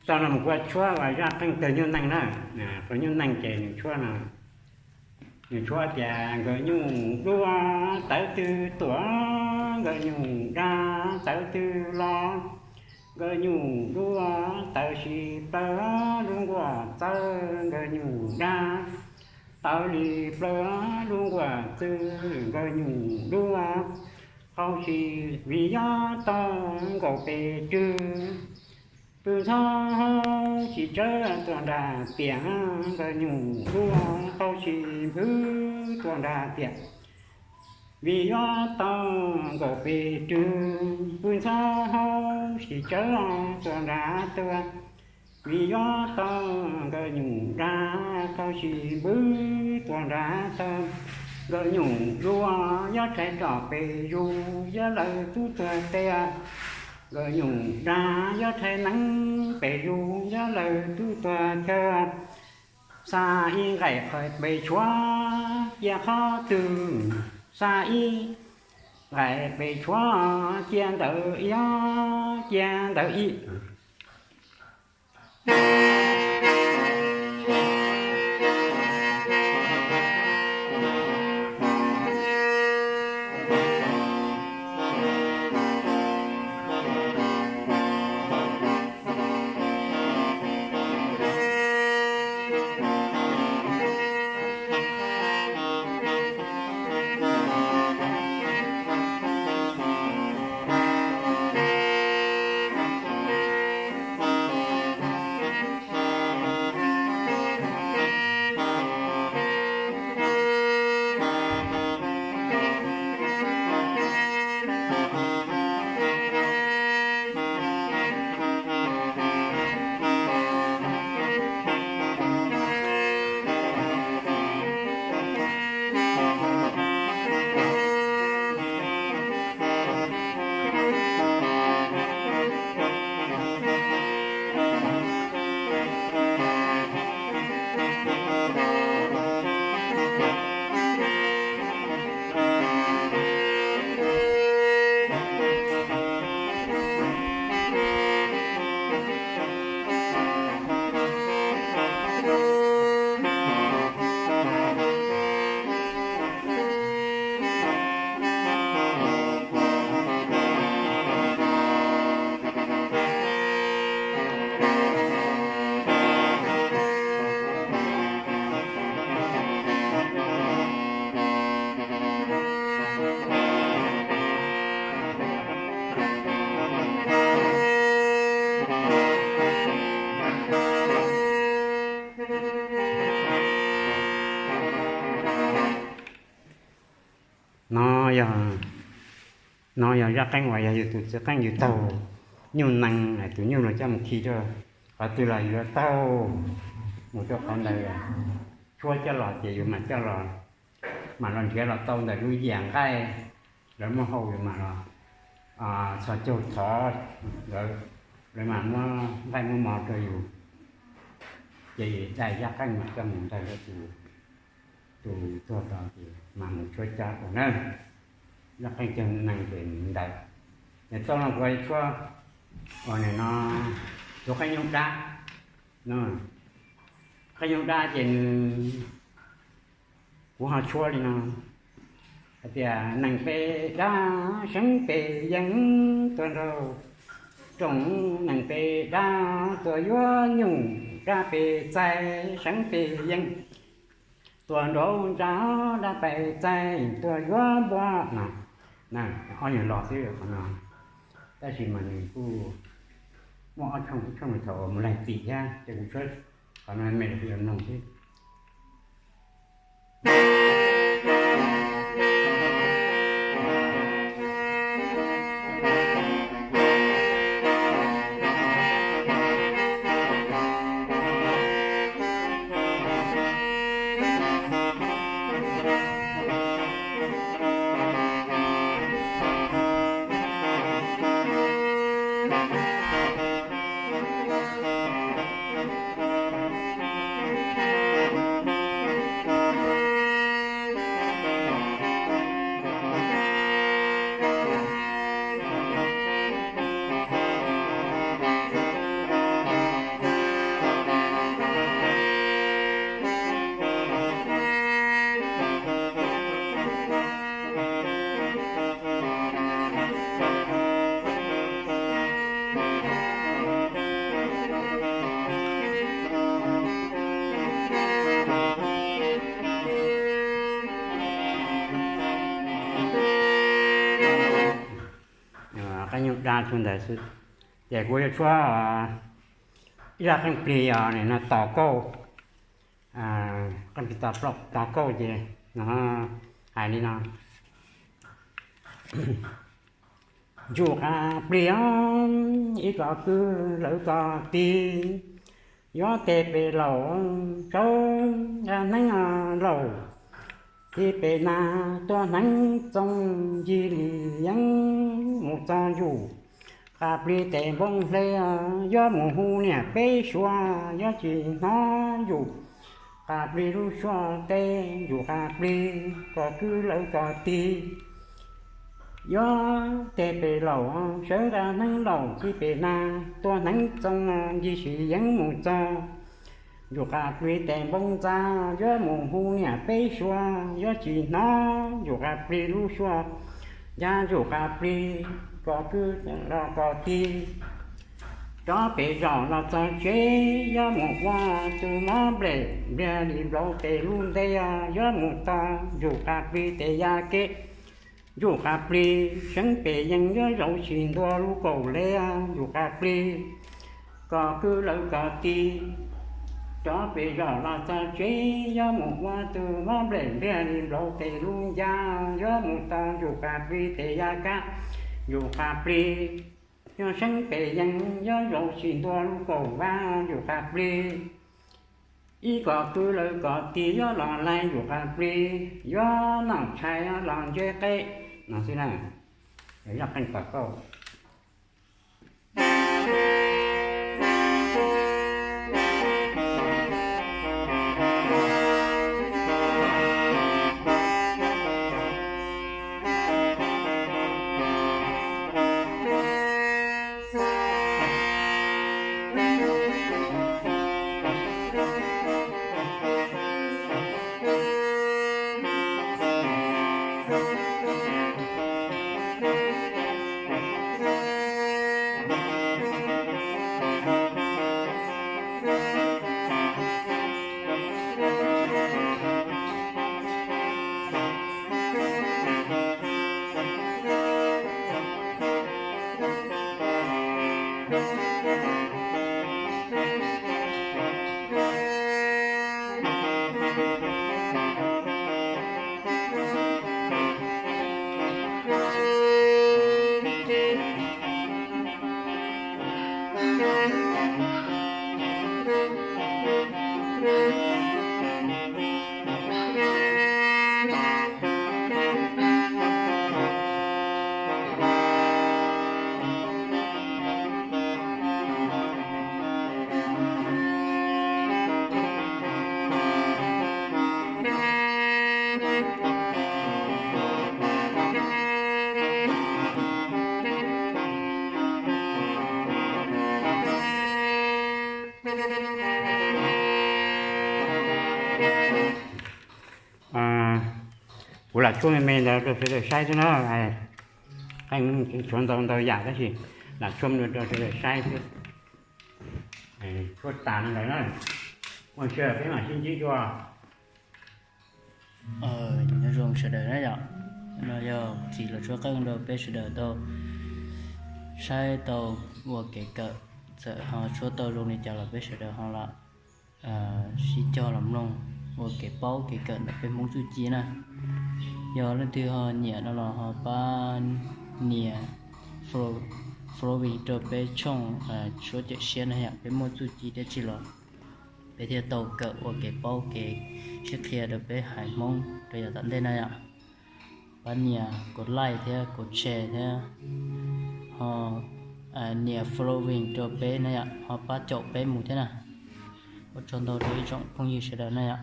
Txoj no mus ua tshuab uas zaj qeej tawg nyuj nees na. Qeej nyuj nees ces nws tshuab no, nws tshuab tias nkawd nyuj dua tawv twg tuaj, nkawd nyuj dab tawv twg los, nkawd nyuj dua tawv si plaws lub nkuaj txawv, nkawd nyuj dab tawv li plaws lub nkuaj txwv, nkawd nyuj dua qau si vim yob tau nkaus pes rwg. Pw ntxhov hauv si tsawv tuaj nram tiaj, nkawd nyuj dua qau si npwv tuaj nram tiaj. Vim yob tau nkaus pes rwg, pw ntxhov hauv si tsawv tuaj nram tiaj. Vim yob tau nkawd nyuj dab qau si npwv tuaj nram tiaj. Nkawd nyuj dua yob rhais roj pes zus, yog lawv tub tuag tiag. Nkawd nyuj dab yob rhais neeb pes zus, yog lawv tub tuag chaw. Xa ib nqaij pem tshuab cia qhov twg, xa ib nqaij pem tshuab cia ntawm ib, cia ntawm ib. No yog, no yog zaj qeej uas yog yus tus txiv qeej yus taug nyuj nees, tus nyuj los coj mus khi rau qhov twg los yus yuav taug mus rau qhov ntawd, tshuab coj los ces yus mam coj los, mam los nrhiav los tau ntawm lub yias nqaij lawv muab hau, yus mam los txhos caug thov lawv, lawv mam muab nqaij muab mov rau yus. Ces dai zaj qeej mam coj mus ntawd rau tus, tus tuag tod ces mam mus tshuab coj rau na. Zaj qeej cog neeg ces ntawd. Ces txoj no kuv tshuab, ua no, tus qeej nyuj dab, qeej nyuj dab ces nws, kuv ho tshuab li no hais tias nees pes dab seev pes yees tuaj nraug rooj, nees pes dab tuaj yuav nyuj, dab pes txaij seev pes yees tuaj nraug ntsa, dab pes txaij tuaj yuav npua no. Ob nyuag lo xwb qhov no, tab sis mas nws kuj muaj ob tshooj, ib tshooj thaum mus laig txim thiab, ces kuv tshuab qhov no me los kuv yuav mloog xwb. Tus ntawd xwb. Ces kuv yuav tshuab ib zaj qeej plig os, nim no tos kauj, qeej plig tos kauj ces no hais li no. Ntsuj qas plig os, ib kos kwv lawv kos tig, yuav tes pem laus sawv nqa hneev laus, tig pem nas tua hneev txoov ncig li yeeb mus txog ntsuj qas plig tes npoo hle, yuav mus hu niam peb suav yuav tsis hnov ntsuj qas plig lub suab teb, ntsuj qas plig kos kwv lawv kos tig, yuav tes pem laus sawv nqa hneev laus, tig pem nas tua hneev txoov ncig li yeeb mus txog ntsuj qas plig tes npoo ntxa, yuav mus hu niam peb suav yuav tsis hnov ntsuj qas plig lub suab, ncaj ntsuj qas plig kos kwv los kos tig, rov pem zos los txog tsev, yuav mus ua tus mob nplej npliag li nplaum tes lub ntej, yuav mus tau ntsuj qas plig tes ya kev, ntsuj qas plig seev pem yees yuav zaum tsis ntua lub kaum le, ntsuj qas plig kos kwv lawv kos tig, rov pem zos los txog tsev, yuav mus ua tus mob nplej npliag li nplaum tes lub ncaj, yuav mus tau ntsuj qas plig tes ya kev, ntsuj qas plig yog seev pem yees yuav zaum tsis ntua lub kaum vab, ntsuj qas plig ib kos kwv lawv kos tig, yuav los laij ntsuj qas plig, yuav noj tshais los ntse qe no xwb na. Yog qeej tos kauj. Kuv lam tshuab me me ntawd rau sawv daws saib xwb na. Qeej tshuav ntau ntau yam tab sis lam tshuab me rau sawv daws saib xwb. Tshuab tas li ntawd na. Ua tsaug, peb mam sib ntsib dua. Nyob zoo sawv daws na yom. No yog txiv los tshuab qeej rau peb sawv daws tau saib tau ua kev kawm, txawm ho tshuab tau zoo li cas los peb sawv daws ho los sib cog los mloog ua kev paub kev kawm ntawm peb Hmoob txuj ci na. Yog leej twg ho nyiam no los ho pab nias following rau peb tshooj suab cawm siab na yom, peb muaj txuj ci dab tsi los peb thiaj tau kawm ua kev paub kev sib qhia rau peb haiv Hmoob rau yav tom ntej na yom. Pab nias kom like thiab kom share thiab ho nias following rau peb na yom, ho pab caum peb mus thiab na. Ua tsaug ntau rau ib tsoom phooj ywg sawv daws na yom.